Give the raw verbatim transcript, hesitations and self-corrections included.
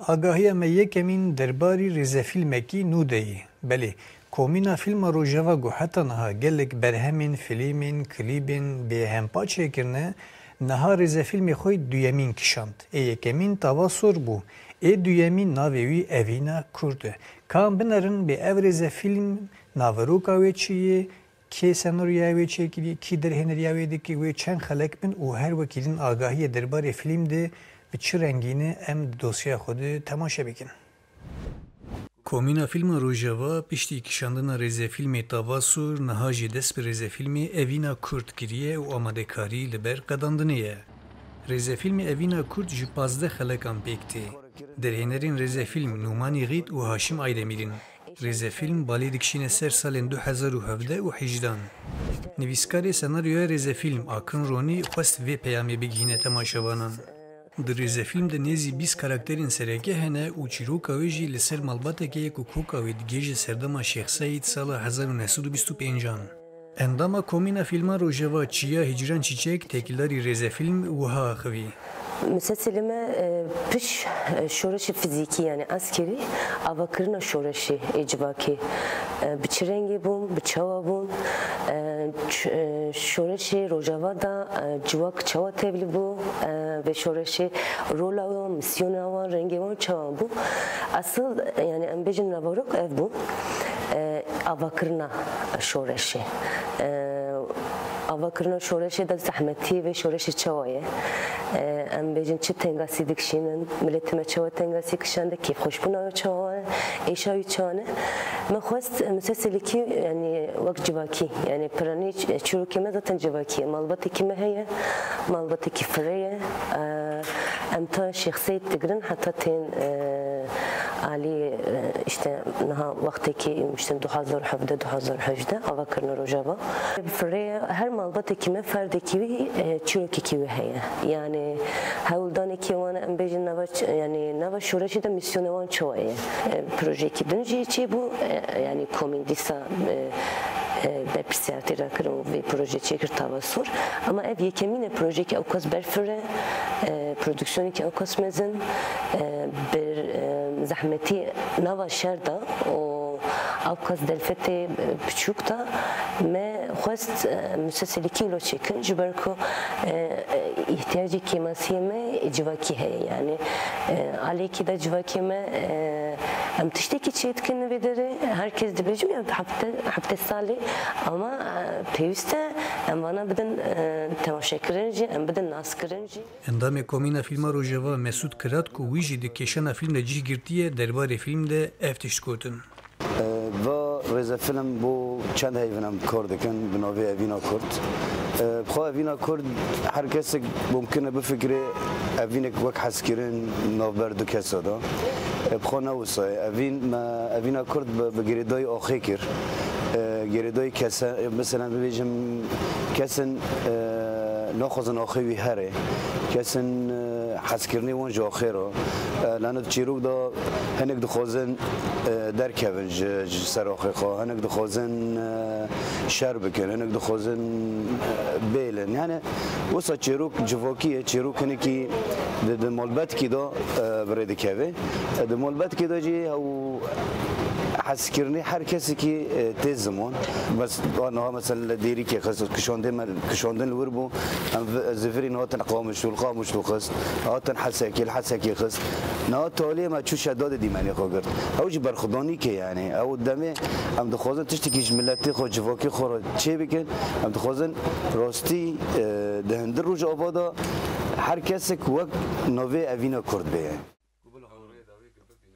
Agahiya me yekemîn derbarî rêzefîlmekî nû de ye. Belê, Komîna Fîlma Rojava ku heta niha gelek berhemên fîlmên, klîbên bê hempa çêkirine, niha rêzefîlmê xwe duyemîn kişand. Ê yekemîn Tava Sor bû. Ê duyemîn navê wî Evîna Kurd e. Ka em binerin bê ev rêzefîlm naveroka wê çi ye, kê senaryoya wê çêkiriye, kî derhêneriya wê dike, wê çend xelek bin û her wekî din agahiyê derbarê fîlm de bi çi rengî ne, em di dosyeya xwe de temaşe bikin. Komîna Fîlma Rojava piştî kişandina rêzefîlmê Tava Sor niha jî dest bi rêzefîlmê Evîna Kurd kiriye û amadekarî li ber qedandinê ye. Rêzefîlmê Evîna Kurd ji pazdeh xelekan pêk tê. Derhênerên rêzefîlm Nûmanî Xît û Haşim Aydemîr in. Rêzefîlm balê dikişîne ser salên du hezar û hevdeh û hejdan. Nivîskarê senaryoya rêzefîlm Akin Ronî xwest vê peyamê bigihîne temaşevanan. Di rêzefîlm de nêzî bîst karakterên sereke hene û çîroka wê jî li ser malbatekê ye ku koka wê digihêje serdema Şêx Seîd sala hezar û neh sed û bîst û pêncan. Endama Komîna Fîlma Rojava Çiya Hicran Çîçek têkildarî rêzefîlm wiha axivî. Misesilê me, e, piş, e, şoreşê fizîkî, yanî eskerî, avakirina şoreşê ê civakê, e, bi çi rengê bûn, bi çawa bûn, e, ç-, e, şoreşê Rojava da, e, civak çawa tevlî bû, e, vê şoreşê rola wan, mîsyona wan, rengê wan çawa bû. Esil, e, yanî em bêjin naverok ev bû, e, avakirina şoreşê. E, Avakirina şoreşê de zehmetî vê şoreşê çawa ye? E, em bêjin çi tengasî dikişînin, miletê me çawa tengasî kişande, kêfxweşbûna wê çawa ye, êşa wî çawa ne? Me xwest miseselekî, yanî wek civakî, yanî piranî ç-, çîrokê me zaten civakî ye. Malbatekî me heye, malbatekî firê ye. E, em ta Şêx Seîd digirin heta tên, e, alî, e, işte niha wextekî, işte du hazar hevdeh, du hazar hejdeh avakirina Rojava. Firê her malbatekî me, ferdekî wî, e, çîrokekî wî heye. Yanî hewldanekî wan, em bêjin nava ç-, yanî nava şoreşê de mîsyonê wan çawa ye. E, projeyekî din jî çêbû, e, yanî komîn dîsa, e, e, berpirsiyar tê rakirin û vê proje çêkir Tava Sor. Ama ev yekemîn e projeyekî ewqas berfireh, e, prodüksiyonekî ewqas mezin, e, bir, e, zehmetî nava şer de û ewqas delfetê, e, piçûk de me xwest, e, museselekî wilo çêkin, ji ber ku, e, e, îhtiyacê kêmasiyê me civakî heye. Yanî, e, aliyekî de civakê me, e, em tiştekî çêdikin vê derê, her kes dibêjim ya hefte, hefte salê, ama, e, pêwîst e em vana bidin, e, temaşekirin jî, em bidin naskirin jî. Endamê Komîna Fîlma Rojava Mesûd Kirat ku wî jî di kêşana fîlm de cih girtiye, derbarê fîlm de ev tişt gotin. E, va rêzefîlm bo çend heyvin em kar dikin bi navê Evîna Kurd. E, bi xwe Evîna Kurd her kesek mumkin e bifikirê evînek wek hezkirin navber du kesa de. E, bi xwe ne wisa ye. Evîn, me Evîna Kurd bi, bi girêdayî axê kir. E, girêdayî kese, e, mesela bibêjim kesin, e, naxwazin axê wî here. Kesin, e, hezkirinê wan ji axê re. E, lana di çîrok de hinek dixwazin, e, derkevin ji, ji ser axê xwe. Hinek dixwazin, e, şer bikin. Hinek dixwazin, e, bêlin. Yani, wisa çîrok civakî ye. Çîrok hinekî di, di malbetkî de, e, bi rê dikeve. E, di malbetkî de jî ew hezkirinê her kesekî, e, tê ziman. Bes, niha mesela li Dêrikê xist, kişandê me, kişandin li wir bû. Em vi-, zivirîn hatin Qamişlo, li Qamişlo xist. Hatin Hesekê, li Hesekê xist. Niha taliyê me çû Şedadê dîmenê xwe girt. Ew jî berxwedanîk e yani. Ew demê em dixwazin tiştekî ji miletê xwe, civakê xwe re çê bikin. Em dixwazin rastî, e, di hundir Rojava de her kesek wek navê Evîna Kurd bê.